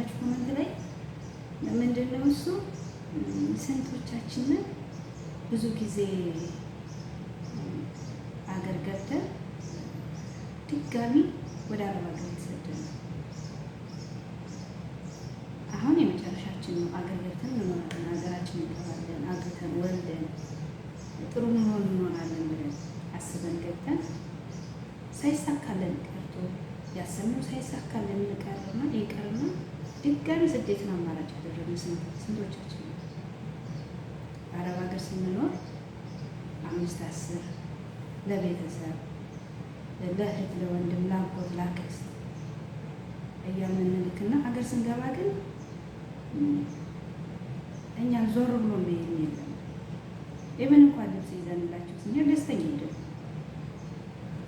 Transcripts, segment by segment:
ትጽፋላችሁ comment ላይ። ምንድን ነው እሱ? ስንቶቻችንን ብዙ ጊዜ አገር ገብተን ድጋሚ ወደ አረብ ሀገር የተሰደድን ነው? አሁን የመጨረሻችን ነው። አገር ገብተን እንኖራለን፣ ሀገራችን እንገባለን፣ አግብተን ወልደን ጥሩ ኑሮ እንኖራለን ብለን አስበን ገብተን ሳይሳካልን ቀርቶ፣ ያሰብነው ሳይሳካልን ቀርና ይቀርና ድጋሚ ስደትን አማራጭ ያደረግን ስንቶቻችን ነው? አረብ ሀገር ስንኖር 5 10 ለቤተሰብ፣ ለእህት፣ ለወንድም፣ ለአጎት፣ ለአክስት እያልን እንልክና ሀገር ስንገባ ግን እኛን ዞር ብሎ መሄድ የለም። even እንኳን ልብስ ይዘንላቸው ስንሄድ ደስተኛ አይደለም።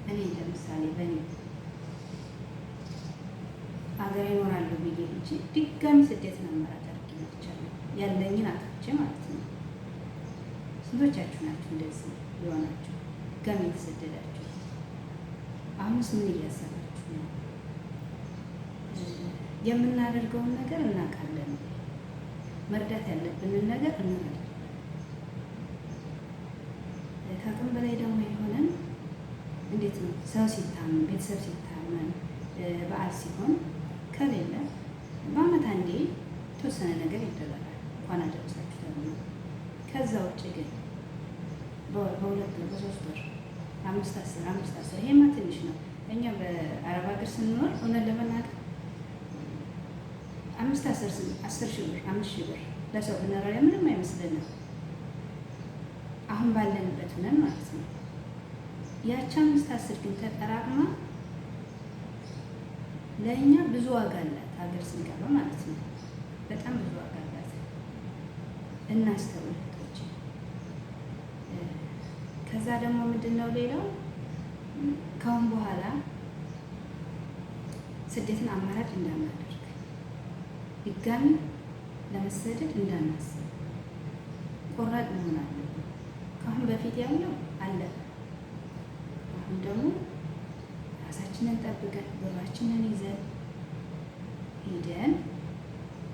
እኔ ለምሳሌ በእኔ ሀገር ይኖራለሁ ብዬ ሄጄ ድጋሚ ስደትን አማራጭ አድርጌ መጥቻለሁ። ያለኝን አጥፍቼ ማለት ነው። ስንቶቻችሁ ናችሁ እንደዚህ የሆናችሁ ድጋሚ የተሰደዳችሁ? አሁንስ ምን እያሰባችሁ ነው? የምናደርገውን ነገር እናውቃለን። መርዳት ያለብንን ነገር እንረዳለን። ከአቅም በላይ ደግሞ የሆነን እንዴት ነው፣ ሰው ሲታመም፣ ቤተሰብ ሲታመም፣ በዓል ሲሆን ከሌለ በአመት አንዴ የተወሰነ ነገር ይደረጋል፣ እንኳን አደረሳችሁ ተብሎ። ከዛ ውጭ ግን በ2 ወር፣ በ3 ወር 5 10 5 10፣ ይሄማ ትንሽ ነው። እኛ በአረብ ሀገር ስንኖር እውነት ለመናገር 5 10 10 ሺህ ብር፣ 5 ሺህ ብር ለሰው ብንረዳ ምንም አይመስለንም። አሁን ባለንበት ሆነን ማለት ነው። ያቺ 5 10 ግን ተጠራቅማ ለእኛ ብዙ ዋጋ አላት። ሀገር ስንገባ ማለት ነው። በጣም ብዙ ዋጋ አላት። እናስተውል እህቶቼ። ከዛ ደግሞ ምንድን ነው ሌላው፣ ከአሁን በኋላ ስደትን አማራጭ እንዳናደርግ፣ ድጋሚ ለመሰደድ እንዳናስብ ቆራጥ መሆን አለብን። ከአሁን በፊት ያለው አለፈ። አሁን ደግሞ ራሳችንን ጠብቀን ብራችንን ይዘን ሄደን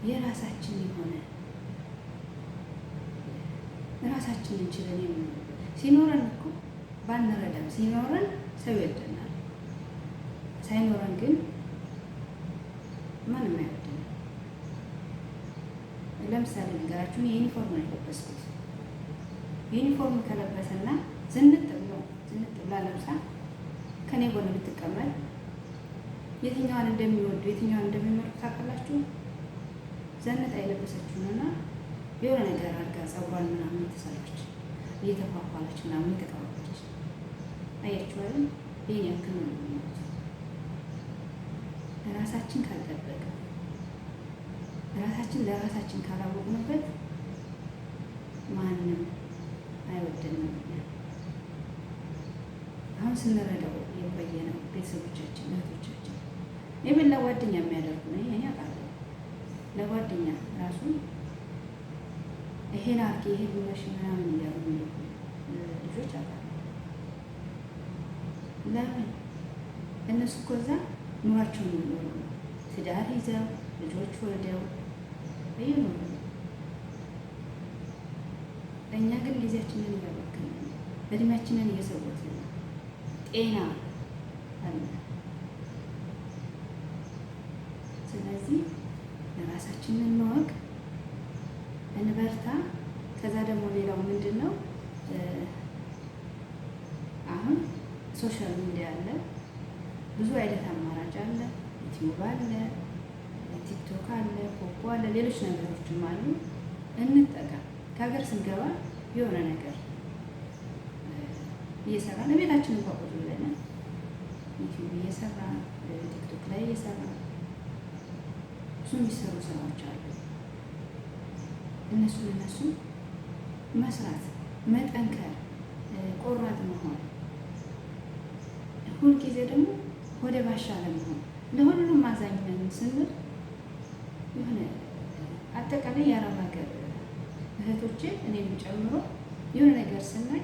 የራሳችን የሆነ ራሳችንን ችለን የምንኖርበት። ሲኖረን እኮ ባንረዳም ሲኖረን ሰው ይወደናል። ሳይኖረን ግን ማንም አይወደንም። ለምሳሌ ነገራችሁን የዩኒፎርም ነው የለበስኩት። ዩኒፎርም ከለበሰና ዝንጥ ብሎ ዝንጥ ብላ ለብሳ ከኔ ጎን ብትቀመጥ የትኛዋን እንደሚወዱ የትኛዋን እንደሚመርጡ ታውቃላችሁ? ዘንጣ የለበሰችውንና የሆነ ነገር አድርጋ ፀጉሯን ምናምን የተሰራች እየተኳኳለች ምናምን የተቀባበች አያችኋል። ይህን ያክል ነው ልዩነቱ። ራሳችን ካልጠበቀ፣ ራሳችን ለራሳችን ካላወቅንበት ማንም አይወደንም። አሁን ስንረዳው የቆየ ነው ቤተሰቦቻችን፣ እህቶቻችን፣ even ለጓደኛ የሚያደርጉ ነው። እኔ አውቃለሁ። ለጓደኛ ራሱ ይሄን አድርጊ፣ ይሄን ልበሽ ምናምን እያሉ የሚልኩ ልጆች አውቃለሁ። ለምን? እነሱ እኮ እዛ ኑሯቸውን የሚኖሩ ነው። ትዳር ይዘው ልጆች ወልደው እየኖሩ ነው። እኛ ግን ጊዜያችንን እያባከንን ነው። እድሜያችንን እየሰወትን ነው። ጤና አለ። ስለዚህ ራሳችንን እንወቅ፣ እንበርታ። ከዛ ደግሞ ሌላው ምንድን ነው፣ አሁን social media አለ፣ ብዙ አይነት አማራጭ አለ። ዩቲዩብ አለ፣ ቲክቶክ አለ፣ ፖፖ አለ፣ ሌሎች ነገሮችም አሉ። እንጠቀም። ከሀገር ስንገባ የሆነ ነገር እየሰራን ቤታችን እንኳ ቁጭ ብለን ዩቲዩብ እየሰራ፣ ቲክቶክ ላይ እየሰራ ብዙ የሚሰሩ ስራዎች አሉ። እነሱን መስራት፣ መጠንከር፣ ቆራጥ መሆን፣ ሁልጊዜ ደግሞ ወደ ባሻ ለመሆን፣ ለሁሉም አዛኝ ነን ስንል የሆነ አጠቃላይ የአረብ ሀገር እህቶቼ እኔም ጨምሮ የሆነ ነገር ስናይ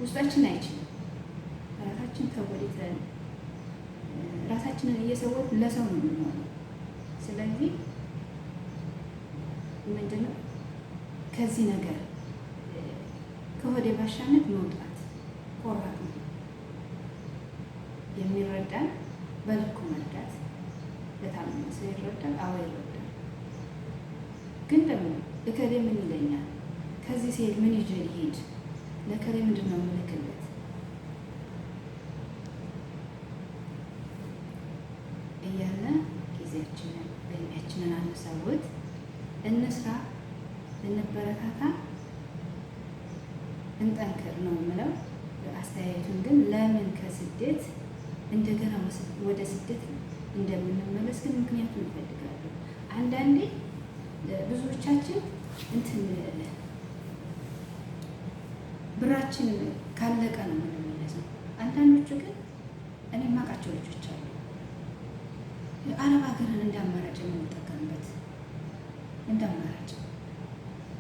ውስጣችን አይችልም። ራሳችን ተጎድተን ራሳችንን እየሰወት ለሰው ነው የምንሆነው። ስለዚህ ስለዚህ ምንድነው ከዚህ ነገር ከሆዴ ባሻነት መውጣት፣ ቆራጥ ነው። የሚረዳን በልኩ መርዳት። ለታመመ ሰው ይረዳል። አዎ ይረዳል። ግን ደግሞ እከሌ ምን ይለኛል፣ ከዚህ ሲሄድ ምን ይዤ ልሂድ፣ ለከሌ ምንድን ነው የምልክለት እያለ ጊዜያችንን እድሜያችንን አንሰውት። እንስራ፣ እንበረታታ፣ እንጠንክር ነው የምለው። አስተያየቱን ግን ለምን ከስደት እንደገና ወደ ስደት እንደምንመለስ ግን ምክንያቱን እፈልጋለሁ። አንዳንዴ ብዙዎቻችን እንትን ብራችን ካለቀ ነው የምንመለሰው። አንዳንዶቹ ግን እኔ የማውቃቸው ልጆች አሉ አረብ ሀገርን እንደ አማራጭ የምንጠቀምበት፣ እንደ አማራጭ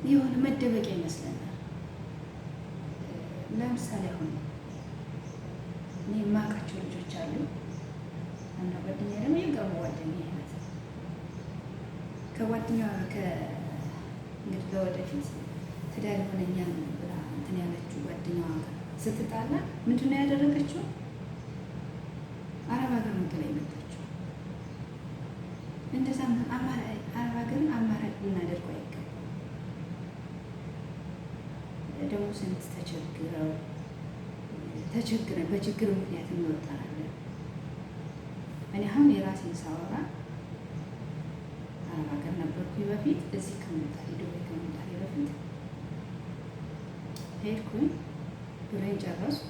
የሆነ መደበቂያ ይመስለናል። ለምሳሌ አሁን እኔ የማውቃቸው ልጆች አሉ። አንዷ ጓደኛ ደግሞ የቅርቡ ጓደኛ ናት። ከጓደኛዋ እንግዲህ ለወደፊት ትዳር ይሆነኛል ብላ እንትን ያለችው ጓደኛዋ ጋር ስትጣላ ምንድን ነው ያደረገችው? አረብ ሀገር ነው ጥላ የመጣችው። እንደዛ አረብ ሀገርን አማራጭ ልናደርገው አይገባም። ደግሞ ስንት ተቸግረው ተቸግረን በችግር ምክንያት እንወጣለን። እኔ አሁን የራሴን ሳወራ አረብ ሀገር ነበርኩኝ በፊት። እዚህ ከመምጣቴ ዱባይ ከመምጣቴ በፊት ሄድኩኝ፣ ብሬን ጨረስኩ።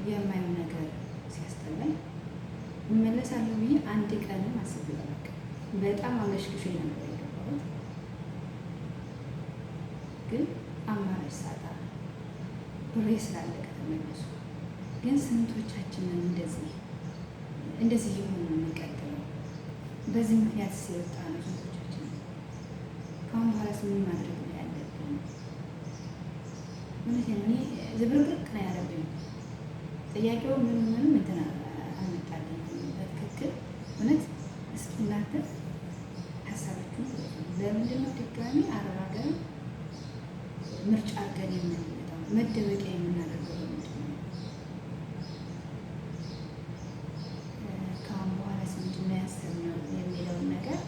የማየው ነገር ሲያስጠላኝ እመለሳለሁ ብዬ አንድ ቀንም አስቤ አላውቅም። በጣም አንገሽግሾኝ ነበር የገባሁት፣ ግን አማራጭ ሳጣ ብሬ ስላለቀ ተመለሱ። ግን ስንቶቻችንን እንደዚህ እንደዚህ እየሆነ ነው የሚቀጥለው? በዚህ ምክንያት ሲወጣ ነው ስንቶቻችን። ከአሁን በኋላስ ምን ማድረግ ነው ያለብን? እውነቴን እኔ ዝብርቅርቅ ነው ያለብኝ። ጥያቄው ምንም ምንም እንትን አልመጣልኝም በትክክል እውነት። እስኪ እናንተ ሀሳባችሁን ለምንድን ነው ድጋሚ አረብ ሀገር ምርጫ አድርገን የምንመጣው? መደበቂያ የምናደርገው ለምንድን ነው? ከአሁን በኋላስ ምንድን ነው ያሰብነው የሚለውን ነገር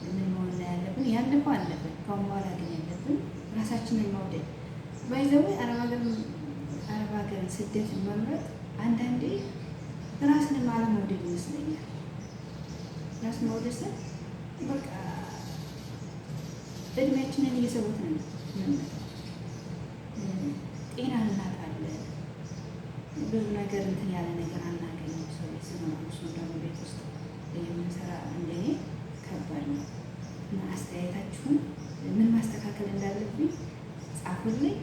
ምን መሆን ነው ያለብን? ያለፈው አለፈ። ከአሁን በኋላ ግን ያለብን ራሳችንን መውደድ by the way አረብ ሀገርን ስደትን መምረጥ አንዳንዴ ራስንም አለመውደድ ይመስለኛል። ራስ መውደድ ስል በቃ እድሜያችንን እየሰወትን ነው የምንመጣው። ጤና እናጣለን። ብዙ ነገር እንትን ያለ ነገር አናገኝም። ሰው ቤት ስንሆን እሱ ደግሞ ቤት ውስጥ የምንሰራ እንደኔ ከባድ ነው እና አስተያየታችሁን ምን ማስተካከል እንዳለብኝ ጻፉልኝ።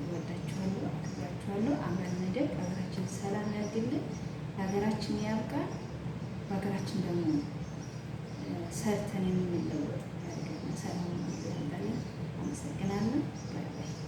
እወዳችኋለሁ፣ አከብራችኋለሁ። አብረን እንደግ። ሀገራችን ሰላም ያድርግልን፣ ሀገራችን ያብቃን። በሀገራችን ደግሞ ሰርተን የምንለወጥ ያድርገን። ሰላም ያምጣልን። አመሰግናለሁ። Bye bye።